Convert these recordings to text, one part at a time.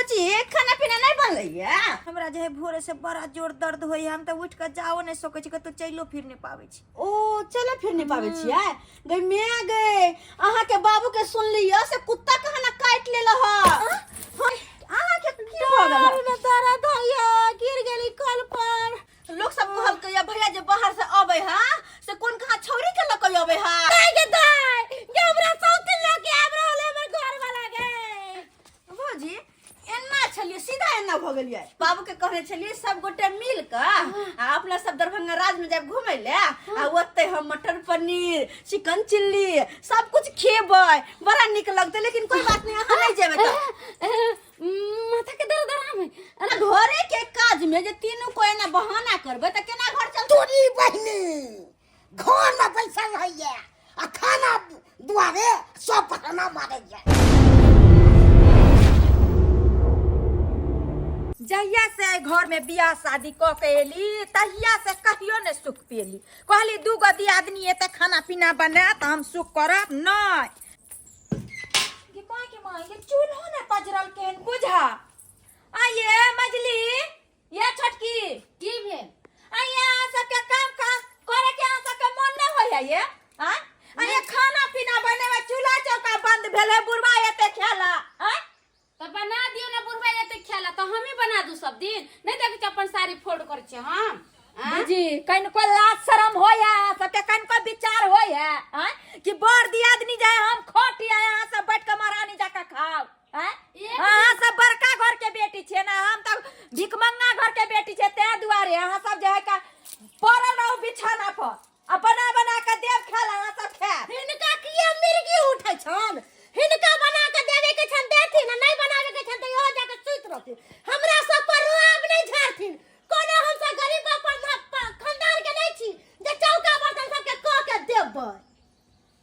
चाची, खाना पीना नहीं बनलै या? हमरा जे है भोरे से बड़ा जोर दर्द होय, हम तऽ उठि कऽ जाओ नहि सकै छी, कतौ चलो फिर नहि पाबै छी। ओ चलो फिर नहीं पाबै छियै गई मैं गई। अहाँ के बाबू के सुनलियै से कुत्ता कहाँ ना काटि लेल ह। अहाँ के की भऽ गेल? डाँर में दर्द होइया, गिर गेली कल पर। लोग सब कहलकै या भैया जे बाहर से अबै हा से कोन कहाँ छौरी के लऽ के अबै हा। दाइ गे दाइ, गे हमरा सौतिन लऽ के आबि रहल है हमर घर वाला गे। भौजी एना छलियै, सीधा एना भऽ गेलियै। बाबू के कहने छलियै सब गोटे मिल कऽ आ अपना सब दरभंगा राज में जायब घूमै ले, आ ओतै हम मटर पनीर चिकन चिल्ली सब कुछ खेबै, बड़ा नीक लगतै। लेकिन कोई बात नहीं, अहाँ नहीं जेबै तऽ माथा के दर्द आराम है। अरे घरे के काज में जे तीनू को एना बहाना करबै तऽ केना घर चलतै? तोरी बहिनी घर में बैसल रहैया आ खाना दुआरे सब बहाना मारैया। जहिया से एहि घर में बियाह शादी कऽ के एली तहिया से कहियो ने सुख पेली। कहली दू गो दियादनी एते खाना पीना बनायत हम सुख करब नहीं। गे माँ के माँ, ये चूल्हो ने पजरल केहन बुझा। आइए मजली या छोटकी। की भेल? आइए अहाँ सबके काम काज करे के अहाँ सबके मन नहीं होय है ये? आँय? आइए खाना पीना बनेबै, चूल्हा चौका बंद भेल है, बुढ़वा एते खेला। आँय? तो बना दियो ना, बुढ़वा एते खेला तो हम ही बना दू सब दिन। नहीं देखे छी अपन साड़ी फोल्ड कर छी हम। आँय? जी कनिको लाज शरम होय है अहाँ सबके, कनिको विचार होय है? आँय? कि बड़ दियादनी जाय हम खटी आय, अहाँ सब बैठ के महारानी जाके खाओ। आँय? एक अहाँ सब बड़का घर के बेटी छियै ना, हम तऽ भिखमंगा घर के बेटी छियै, ताहि दुआरे अहाँ सब जे है का पड़ल रहू बिछाना पर आ बना बना के देव खाल अहाँ सब खायब। हिनका किया मिर्गी उठै छन? हिनका बना के देवे के छन देथिन, आ नहीं बनावे के छन त इहो जाके सुति रहथिन। हमरा सब पर रोआब नहीं झाड़थिन। कोनो हम सब गरीब पर खानदान के नहीं छी जे चौका बर्तन सबके क के देबै।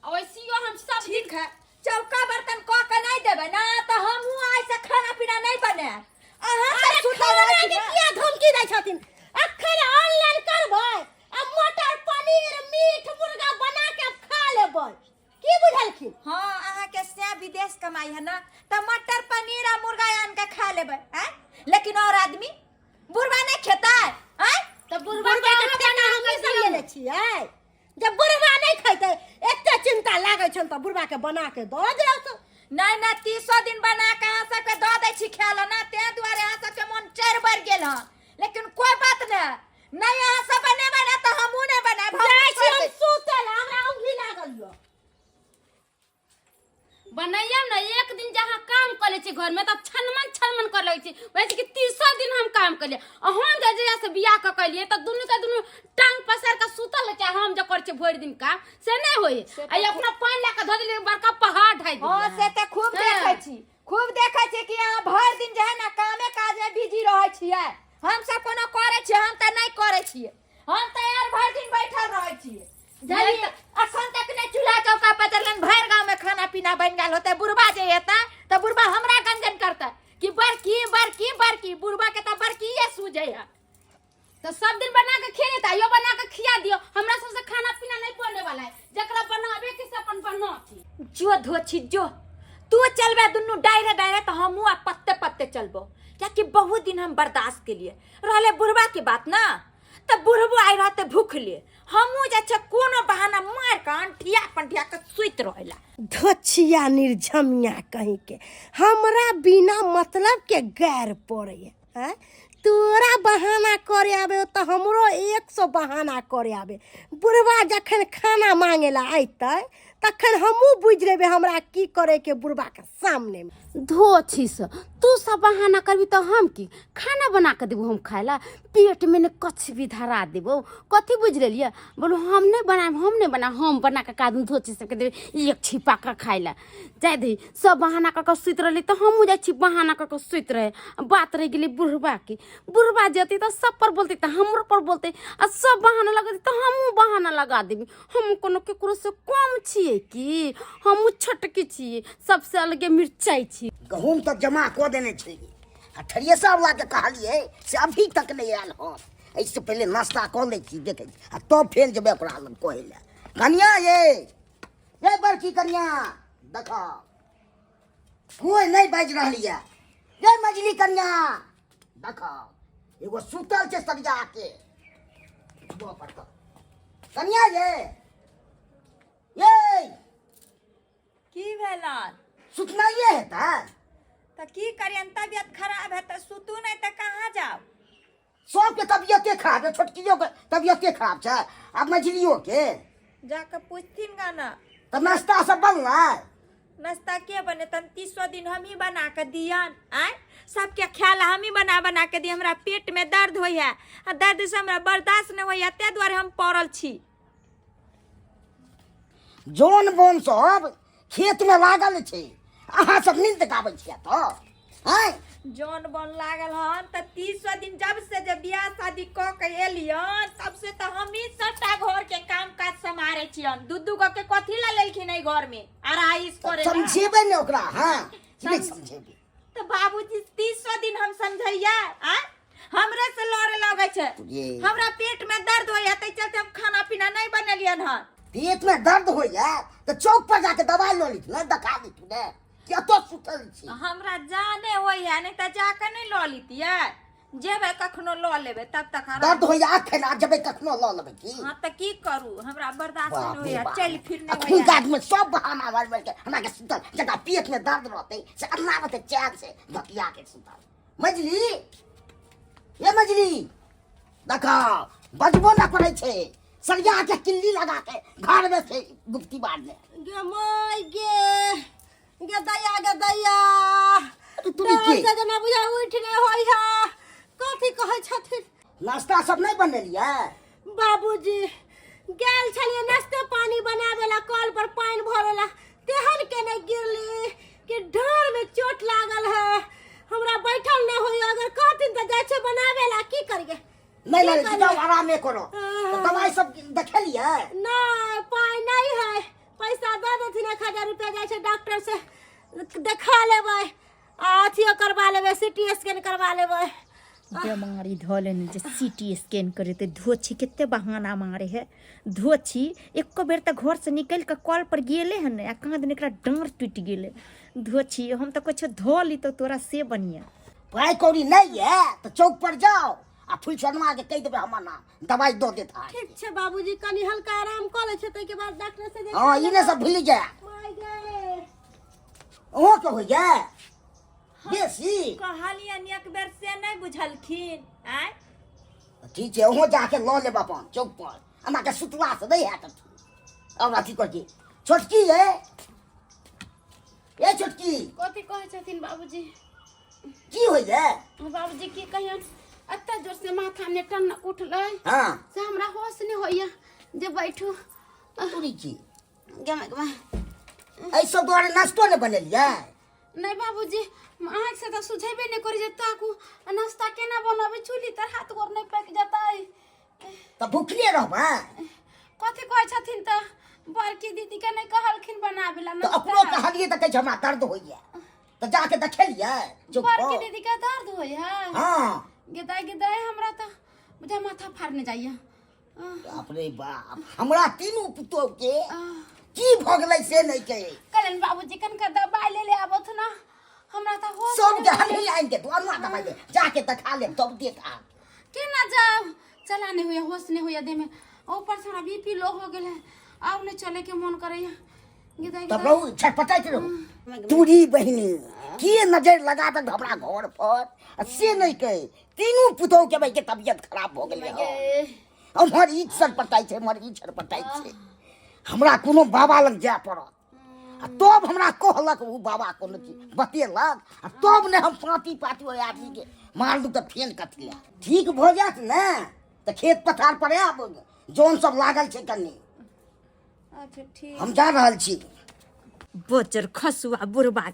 वैसियो हम सब ठीक है, चौका बर्तन क के नहीं देबै ना त हमहूँ आइ से खाना पीना नहीं बनायब। अहाँ सब अरे सुतल खाना रहै छी के ना। किया धमकी दै छथिन? अखन ऑनलाइन करबै आ मटर पनीर मीट मुर्गा बना के खा लेबै, की बुझलखिन? हाँ, अहाँ के से विदेश कमाई है ना त मटर पनीर आ मुर्गा आन के खा लेबै। आँय? लेकिन और आदमी बुढ़वा नहीं खेतै? आँय? त बुढ़वा बुढ़वा के के अहाँ ठेका बना हमही के सब दियौ। लेने छियै। जब बुढ़वा नहीं खैतै एते चिंता लागै छन त बुढ़वा के बना के दऽ देत। नहीं ना, 300 दिन बना के अहाँ सबके दऽ दै छी खाय ला ना, तें दुआरे अहाँ सबके मन चढ़ बढ़ गेल हन। लेकिन कोई बात नहीं, नहीं अहाँ सब बनेबै ना तऽ हमहूँ नहीं बनायब, हमहूँ जाइ छी छोड़ि हम दै छी। सुतल, हमरा ऊँघी लागल यऽ। बनैयम ना, एक दिन जहाँ काम कर ले छी घर में तब छनमन छनमन कर ले छी, वैसे कि 300 दिन हम काम कर लिए। आ हम जे जहिया से बियाह क कलिए त दुनू के दुनू टांग पसार के सुतल रहे छी, हम जे कर छी भरि दिन काम से नहीं होई। आ ई अपना पानि ला के धऽ देलिए, बड़का पहाड़ ढाइ देलिए। हाँ, से त खूब हाँ। देखै छी, खूब देखै छी कि अहाँ भरि दिन जे है ना कामे काज में बिजी रहै छियै। हम सब कोनो करै छियै? हम तऽ नहि करै छियै, हम तऽ यार भरि दिन बैठल रहै छियै। जानिए अखन तक नहि चूल्हा चौका पजरलन, भरि गाँव में खाना पीना बनि गेल होतै। बुढ़बा जे एतै तऽ बुढ़बा हमरा गंजन करतै कि बड़की बड़की बड़की, बुढ़बा के तऽ बड़कीए सूझै है। तो सब दिन बना के खेले त आइयो बना के खिया दियो, हमरा सबसे खाना पीना नहीं बने वाला है, जकरा बनावे के से अपन बनाथी। जो धोछी जो तू चलबे दुनू डायरे डायरे तो हमहूँ आ पत्ते पत्ते चलबो, कियाकि बहुत दिन हम बर्दाश्त के लिए रहले बुढ़बा के बात ना, त बुढ़बो आइ रहते भूखले, हमहूँ जे छै कोनो बहाना मार के अंठिया पंठिया के सुति रहेला। धोछिया निर्झमिया कहीं के हमरा बिना मतलब के गैर पड़े हैं, तोरा बहाना करे आबे तो हमरो 100 बहाना करे आबे। बुढ़वा जखन खाना मांगेला अयतै तखन हमहूँ बुझि लेबै हमरा की करे के बुढ़वा के सामने में। धो छी से तू सब बहाना करबी तो हम की खाना बना के देबो, हम खाए ला पेट में ने कछ भी धरा देबो, कथी बुझि लेलिए? बोलो हम नहीं बनाएब, हम नहीं बनाएब, हम बना के कादू धो छी सबके देबे एक छिपा के खाए ला। जाय दही सब बहाना कऽ के सुति रहली तऽ हमहूँ जाइ छी बहाना कऽ के सुति रहे। बात रहि गेलै बुढ़बा के, बुढ़बा जेतै तऽ सब पर बोलतै तऽ हमरो पर बोलतै, आ सब बहाना लगेतै तऽ हमहूँ बहाना लगा देबै। हम कोनो केकरो से कम छियै की? हमहूँ छोटकी छियै, सबसे अलगे मिरचाइ छी। गहूम तऽ जमा कऽ देने छलियै आ थ्रेसर वाला के कहलियै से अभी तक नहि आयल हन। एहिसँ पहिले नाश्ता कऽ लै छी, देखै छी, आ तब फेर जेबै ओकरा लग कहै लए। कनिया ये, ये बड़की कनिया, देखो कोई नहीं बाजि रहल यऽ। ये मजली कन्या देखो एगो सुतल छै सरिया के उठबऽ पड़तौ कन्या ये ये की भेलन सुतनाइए हेतै तऽ की करियन तबियत खराब है तऽ सुतू नहि तऽ कहाँ जाउ सबके तबियते खराब छै छोटकियो के तबियते खराब छै आ मझलियो के जाकऽ पूछथिन गा ने तऽ नाश्ता सब बनलै नाश्ता के बनेतन 300 दिन हमही बना कऽ दियन आँय सबके ख्याल हमही बना बना के दी हमरा पेट में दर्द होइ है आ दर्द से हमरा बर्दाश्त नहि होइए ताहि दुआरे हम पड़ल छी जौन बोन सब खेत में लागल छै अहाँ सब नींद गाबै छियै तऽ आँय जौन बन लागल हन तऽ 300 दिन जब से जब बियाह शादी कऽ के एलियन तब से तऽ हमही सबटा घर के काम काज सम्हारे छियन दू दू गो के कथी ला लेलखिन एहि घर में आराइश करे ला। समझेबै ने ओकरा हँ नहि समझेबै तऽ बाबूजी 300 दिन हम समझैया आ हमरे से लड़े लगै छै ये। हमरा पेट में दर्द होइया ताहि चलते हम खाना पीना नहीं बनेलियन हन पेट में दर्द होइया तऽ चौक पर जाके दवाइ लऽ लीथ ने देखा लीथ ने कि एतऽ सुतल छी हमरा जाने होइया नहीं तऽ जाके नहीं लऽ लीतियै जेबै कखनो लऽ लेबै तब तक आराम दर्द होइया अखन आ जेबै कखनो लऽ लेबै की हाँ तऽ की करू हमरा बर्दाश्त बाप नहीं रे होइया बाप। चलि फिर नहीं अखुनका होइया आदमी सब बहाना मारि मारि के हमरा के सुतल जकरा पेट में दर्द रहतै से अन्ना रहतै चैन से धकिया के सुतल मजली ये मजली देखो बजबो न करै छै सरिया के किल्ली लगा के घर में छै गुप्ती बांधने गे माय गे गे दैया गे दैया अरे तुरी के? डर से जेना बुझा उठि नहि होइ है कथी कहै छथिन नाश्ता सब नहि बनेलियै बाबूजी गेल छलियै नाश्ते पानी बनाबे ला कल पर पानि भरे ला तेहन के नहि गिरली कि ढार में चोट लागल है हमरा बैठल नहि होइए अगर कहथिन तऽ जाइ छै बनाबे ला की करियै नहि नहि की करियै? जाउ आरामे करो तऽ दवाइ सब देखेलियै नहि पाइ नहि है पैसा दऽ देथिन 1000 रुपया जाइ छै डॉक्टर से देखा लेबै आ अथियो करबा लेबै सिटी स्कैन करबा लेबै बेमारी धऽ लेने जे सी टी स्कैन करेतै धोछी कते बहाना मारे है धोछी एको बेर तऽ घरसँ निकलि कऽ कल पर गेलै हन नहि आ कहाँ दिन एकरा डाँड़ टूटि गेलै धोछी हम तऽ कहै छियौ धऽ लितौ तोरा से बढ़िआँ पाइ कौड़ी नहि यऽ तऽ चौक पर जाउ आ फुलचनमा के कहि देबै हमर नाम दवाइ दऽ देत अहाँके। ठीक छै बाबूजी कनी हल्का आराम कऽ लै छै ताहिके बाद डॉक्टर से देखा हँ ई ने सब भूलि जाय माय गे अहूँके होइए बेसी कहलियनि एक बेर से नहि बुझलखिन आँय ठीक छै अहूँ जाके लऽ लेब अपन चौक पर अहाँके सुतलासँ नहि हैत अथी आओर अथी कथी छोटकी ये ये छोटकी कथी कहै छथिन बाबूजी की होइए बाबूजी की कहियन एते जोर से माथा में टन उठलै हँ से हमरा होश नहि होइया जे बैठू तोरी की गेमे गेमे एहि सब दुआरे नाश्तो नहि बनेलियै नहि बाबूजी आँखि से तऽ सुझेबे नहि करै जे ताकू आ नाश्ता केना बनाबै चूल्ही तर हाथ गोर नहि पाकि जेतै तऽ भुखले रहबै कथी कहै छथिन तऽ बड़की दीदी के नहि कहलखिन बनाबै ला तऽ अपनो कहलियै तऽ कहै छै हमरा दर्द होइए तऽ जाके देखेलियै चौक बड़की पर दीदी के दर्द होइ है हँ गेदाय गेदाय हमरा तऽ बुझा माथा फाड़ने जाइया बाप रे बाप हमरा तीनू पुतोह के की भऽ गेलै से नहि कहे कहलन बाबूजी कनका दबाई ले ले आबथ ना हमरा तऽ होश सबके नहि होइया। हमही आनि के दू अन्ना दबाई ले जाके देखा लेब तब देत आ केना जाब चला नहीं होइया होश नहीं होइया देह में ऊपर से हमरा बीपी लो हो गेल है आब नहीं चले के मन करैया गेदाय तब गेदाय रहू छटपटाइत रहू तूरी बहिनी के नजर लगा दक हमरा घर पर आ से नहि कहे तीनू पुतोह के भाई के तबियत खराब भऽ गेलै हन एम्हर ई छटपटाइ छै एम्हर ई छटपटाइ छै हमरा कोनो बाबा लग जाय पड़त आ तब हमरा कहलक ओ बाबा कोनो चीज बतेलक आ तब ने हम पाँती पाती ओहि आदमीके मारलू तऽ फेन कथी लए ठीक भऽ जायत ने तऽ खेत पथार पर आयब जौन सब लागल छै कनि अच्छा ठीक हम जा रहल छी बजर खसुआ बुढ़बा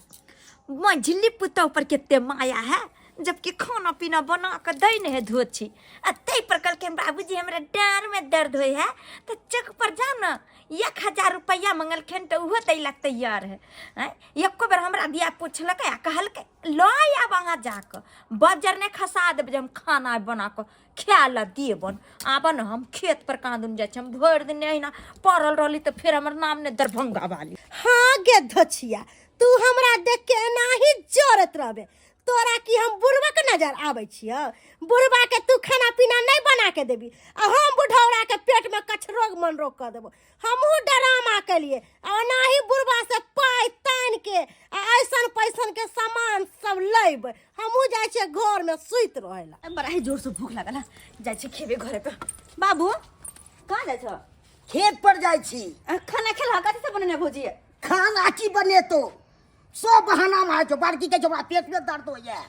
मझली पुतोह पर कते माया है जबकि खाना पीना बना कऽ दै नहि है धोछी आ ताहि पर कहलखिन बाबूजी हमरा डाँड़मे दर्द होइ है तऽ चौक पर जा ने 1000 रुपैआ मंगलखिन तऽ ओहो दै लए तैयार है आँय एको बेर हमरा दिया पुछलकै आ कहलकै लऽ आयब अहाँ जाकऽ बजर नहि खसा देब जे हम खाना बना कऽ खाय लए देबन आबऽ ने हम खेत पर कहाँ दुन जाइ छी हम भरि दिन अहिना पड़ल रहली तऽ फेर हमर नाम ने दरभंगा वाली हाँ गे धोछिया तू हमरा देख के एनाही जरत रहबे। तोरा की हम बुढ़बा के नजर आबै छियौ? बुढ़बा के तू खाना पीना नहीं बना के देबी आ हम बुढ़ौरा के पेट में कछरोग मन रोग कर देबो। हमहूँ डरामा केलिए आ ओनाही बुढ़बा से पाइ तानि के आ ऐसन पैसन के सामान सब लेबै। हमहूँ जाइ छियै घर में सुति रहै ला। बड़ा ही जोर से भूख लागल है, जाइ छी खेबे घरे पे। बाबू कहाँ जाइ छौ? खेत पर जाइ छी। खाना खेलह? कथी सब बनेने भौजी? खाना की बनेतो, सब बहाना मारै छौ। बड़की कहै छौ हमरा पेट में दर्द होइए,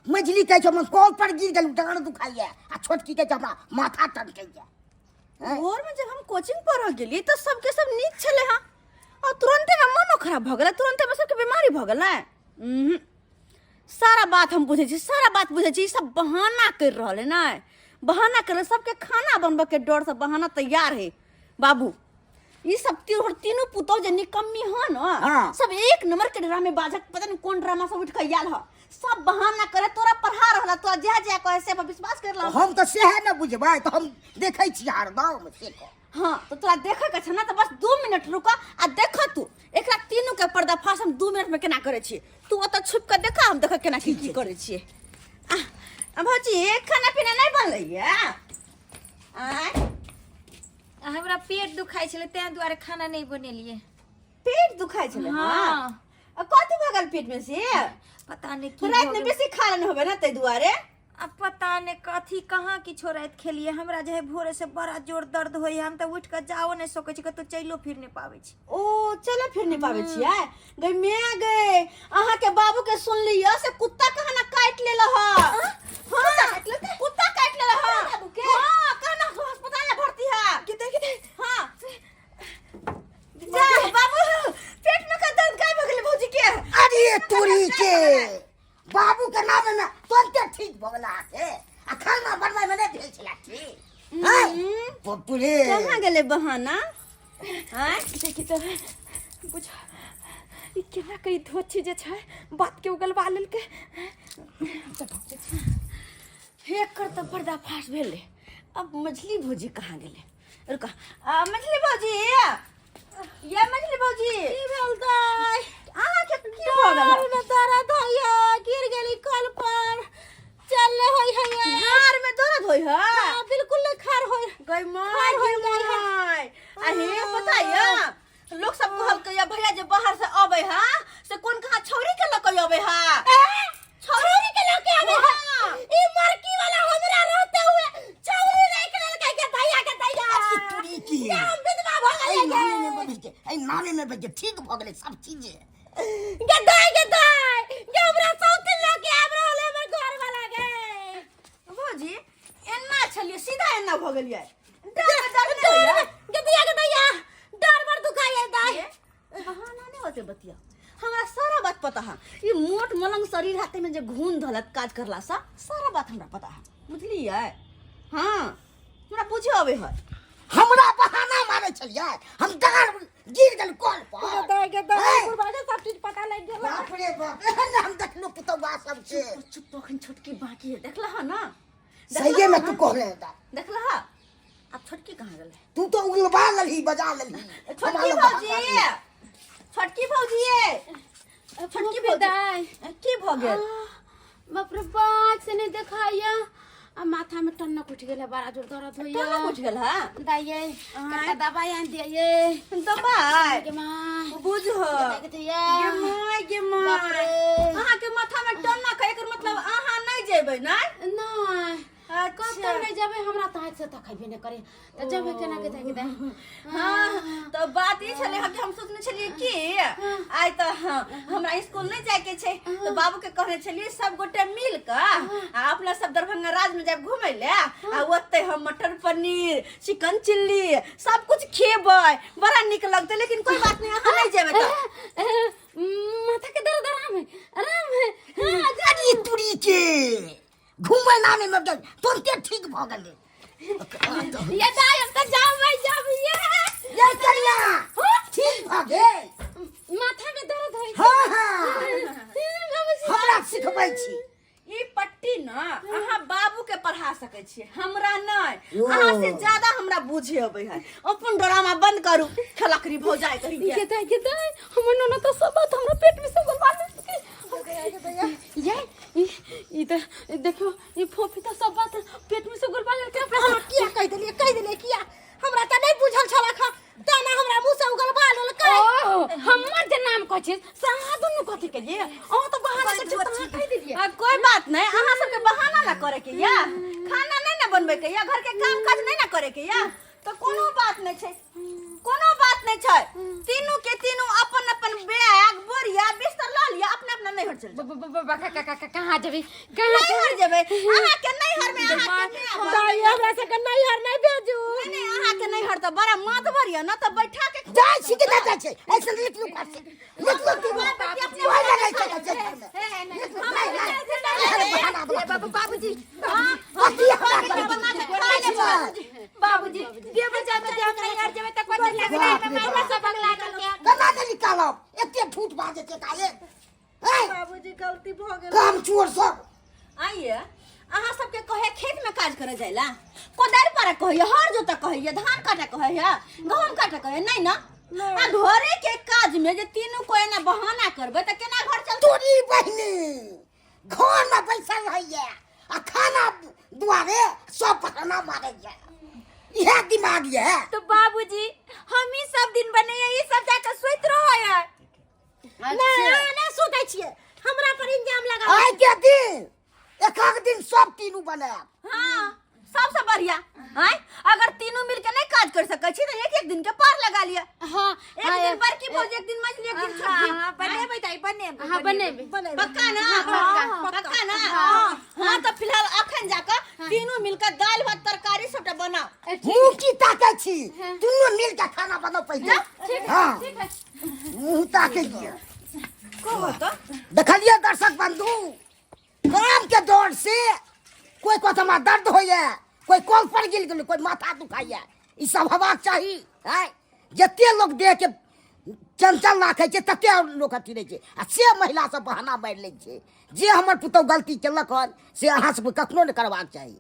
मझली कहै छौ हम कल पर गिर गेलहुँ डाँड़ दुखाइए, आ छोटकी कहै छौ हमरा माथा टनकैए। भोर में जब हम कोचिंग पढ़ऽ गेली तऽ सबके सब नीक छलै हँ, आ तुरन्ते में मनो खराब भऽ गेलै, तुरन्ते में सबके बीमारी भऽ गेलै। उहुं। सारा बात हम बुझै छी, सारा बात बुझै छी। ई सब बहाना करि रहल है, नहि बहाना कर, सबके खाना बनबऽ के डर से बहाना तैयार है। बाबू ई सब तोहर तीनू पुतोह जे निकम्मी ह न, हाँ। सब एक नंबर के ड्रामे बाजक, पता नहीं कौन ड्रामा सब उठ के आयल ह, सब बहाना करे तोरा पढ़ा रहल, तोरा जे जे कहे से पर विश्वास कर रहल। हम तऽ सएह ने बुझबै, तऽ हम देखै छी हरदम से कह। हाँ तो तोरा देखे के छ ना, तो बस 2 मिनट रुक आ देख तू एकरा तीनू के पर्दाफाश हम 2 मिनट में केना करे छी। तू ओतऽ छुप के देख, हम देख केना की की करे छियै। आ भौजी खाना पीना नहीं बनलै या? आँय? हमरा पेट दुखाइ छलै तें दुआरे खाना नहीं बनेलियै। पेट दुखाइ छलै? हाँ। हाँ। आ कथी भऽ गेल पेट में से? पता नहीं की राति भऽ में गेल। बेसी खा लेने होबे ना ताहि दुआरे। अब पता नहीं कथी कहाँ किछो राति खेलियै। हमरा जे है भोरे से बड़ा जोर दर्द होइए, हम तऽ उठि कऽ जाओ नहीं सकै छी, कतौ चलियो फिर नहीं पाबै छी। ओ चले फिर नहीं पाबै छियै? गई मैं गई अहाँ के बाबू के सुनलियै से कुत्ता कहाँ ना काटि लेल ह। हाँ, कुत्ता काटि लेल ह बाबू के? हाँ, कहाँ ना अस्पताल में भर्ती है। किधर किधर? हाँ। जा बाबू पेट में का दर्द काय भऽ गेलै भौजी के? अरे तोरी के बाबू के नाम में तुरंते ठीक भऽ गेला के, आ खाना बनबै में नहि भेल छला ठीक। हैं? बाप रे। कहाँ गेलै बहाना? आँय? देखी तऽ बुझ ई केना कई धोछी जे छै बात के उगलवा लेलकै। एकर तऽ पर्दाफाश भेलै। अब मझली भौजी कहाँ गेलै? रुका, आ, मझली भौजी, ये मझली भौजी की भेल दाइ? अहाँके की भऽ गेल? डाँर में दर्द होइए, गिर गेली कल पर, चलले होय है। डाँर में दर्द होय है? हाँ, बिल्कुल नहीं खार होय। गई माय, खार होय गई जाय है। माय। आ हे पता ये लोग सब कहलकै ये भैया जे बाहर से अबै है से कोन कहाँ छौरी के लऽ के अबै है? छौरी के लऽ के आबै है? ई मरकी वाला हमरा रहते हुए छौरी राखि लेलकै के भैया के दैया। अरे तोरी के। ये हम विधवा भऽ एहि गेलियै नामे गे। में बहि के, एहि नामे में बहि के ठीक भऽ गेलै सब चीज। गे दाइ, गे दाइ, गे हमरा सौतिन लऽ के आबि रहल है हमर घर वाला गे। भौजी एना छलियै सीधा एना भऽ गेलियै। डाँर में दर्द नहि होइए? गे दैया, गे दैया, डाँर बड़ दुखाइए दाइ। बहाना नहीं होते बतिया, हमरा सारा बात पता है। ई मोट मलंग शरीर हाथे में जे घून धलत काज करला सा सारा बात हमरा पता है, बुझलियै? हाँ हमरा बुझे अबे है। हमरा बहाना मारै छलियै, हम डाँर गिर गेल कल पर। दाइ गे दाइ, हैं? बुढ़बा के सब चीज पता लागि गेल। बाप रे बाप, एहन ने हम देखलहुँ पुतौआ सबके। चुप, तो अखन छोटकी बाकी है, देखला है ना? सहिए में तू कहले दाइ। देखला है? अब छोटकी कहाँ गेलै? तू तो उगलबा ललही, बजा ललही। छोटकी भौजी, छोटकी भौजी, छोटकी भौजी दाइ। की भऽ गेल? बाप रे बाप, से नहीं देखाइया, आ माथा में टन्नक उठि गेल है, बड़ा जोर दर्द होइया। टन्नक उठि गेल है? दाइये कते दवाई आनि दियै? दवाई गे माँ। बुझ गे दैया। गे माय, गे माय। बाप रे। अहाँ के माथा में टन्नक है, एकर मतलब अहाँ नहीं जेबै नै? नहीं। अच्छा। कतौ नहीं जेबै, हमरा तऽ हाथ से तखेबे नहि करे, तऽ जेबै केना के दाइ के दाइ? हाँ, तो बात ई छलै कि हम सोचने छलियै कि आइ तऽ हाँ, हमरा स्कूल नहीं जाय के छै, तो बाबू के कहने छलियै सब गोटे मिल कऽ आ अपना सब दरभंगा राज में जायब घूमै ले, आ ओतै हम मटर पनीर चिकन चिल्ली सब कुछ खेबै, बड़ा नीक लगतै। लेकिन कोई बात नहीं, अहाँ नहीं जेबै तऽ। माथा के दर्द आराम है, आराम है। हाँ, अरे तुरी के घूमै नामे में गेल तुरंते ठीक भऽ गेलै। ये दाइ हम तऽ जाबै जाबै ये। ये कनिया ठीक भऽ गेल, माथा में दर्द होइ। हाँ हाँ, हमरा सिखबै छी। ई पट्टी न अहाँ बाबू के पढ़ा सकै छियै, हमरा नहि। ओ। अहाँ से ज्यादा हमरा बुझे अबै है। अपन ड्रामा बंद करू, खेलकरी भौजाइ कही के। गे दाइ, गे दाइ, हमर ननद तऽ सब बात हमरा पेट में सब गलबा लेलकै। ये ई ई त देखियो ई फोफी त सब बात पेट में से गुलबा लेलकै अपना। अहाँ किया कहि देलियै, कहि देलियै किया? हमरा तऽ नहि बुझल छल अखन, तेना हमरा मुँह से उगलबा लेलकै। ओहो, हमर जे नाम कहै छै से अहाँ दुनू कथी केलियै? अहाँ तऽ बहाना करै छियै तऽ अहाँ कहि देलियै। आ, कोई बात नहीं, अहाँ सबके बहाना ना करे के या, खाना नहीं ना बनबे के या, घर के काम काज नहीं ना करे के या, तो कोनो बात नहीं छै, कोनो बात नहीं छै। तीनू के तीनू अपन अपन बैग बोरिया बिस्तर ल लिया, अपना अपना नैहर चल जाओ। ब- ब- ब- ब- कहाँ जेबै, कहाँ? नैहर जेबै अहाँ के, नैहर में अहाँ के माय बाप- दाई, हमरा सबके नैहर नहि भेजू। नहीं नहीं, अहाँ के नैहर तऽ बड़ा मातबर यऽ न, तऽ बैठा के जाइ छी कि नहि जाइ छै? ऐसे निकलू घर से, निकलू तीनू। कोइ नहि रहै छै घर में। निकलू, नहि, नहि। एहन बहाना बना। बाबू, बाबूजी। कथी हमरा करै छी? बाबूजी, देबो जाबे जे हम नैहर जेबै तऽ कोन लगला में महिला सब अगला के केना नहि निकालब? एते ठूठ बाजै छै काहे? हैं? बाबूजी, गलती भऽ गेल। काम चोर सब। आइए, अहाँ सबके कहे खेत में काज करे जाइला, कोदारि पारा कहैया, हर जोता कहैया, धान काटे कहैया, गहूम काटे कहैया, नहीं ना? आ घरे के काज में जे तीनू को एना बहाना करबै तऽ केना घर चलतै? तोरी बहिनी घर में बैसल रहैया आ खाना दुआरे सब बहाना मारैया, इएह दिमाग यऽ। तो बाबूजी, हम ही सब दिन बनैया, ई सब जाके सुति रहै है। नहि, अहाँ नहि सुतै छियै, हमरा पर इंजाम लगा। आइ के दिन एकक दिन सब तीनू बनायब। हाँ, सबसे बढ़िया आँय, अगर तीनू मिलके नहीं काज कर सकै छी तऽ एक एक दिन के पार लगा लिअ। हाँ। एक दिन बड़की भौजी, एक दिन मझली, एक दिन छोटकी। हाँ, बनेबै दाइ, बनेबै। हाँ, बनेबै। पक्का ना? पक्का ना? हाँ, तऽ फिलहाल अखन जाकऽ तीनू मिलके दालि भात तरकारी सबटा बनाउ। मुँह की ताकै छी? तीनू मिल के खाना बनाउ पहिले। हाँ, मुँह ताकै छियै। कहू तऽ। देखलियै दर्शक बंधु, काम के डर से कोई कहत हमरा दर्द होइए, कोई कल पर गिर गेल, कोई माथा दुखाइए। ई सब हेबाक चाही। आँय, जते लोक देह के चंचल राखै छै तते लोक अथी रहै छै, आ से महिला सब बहाना मारि लै छै। जे हमर पुतहु गलती केलक हन से अहाँ सबके कखनो नहि करबाक चाही।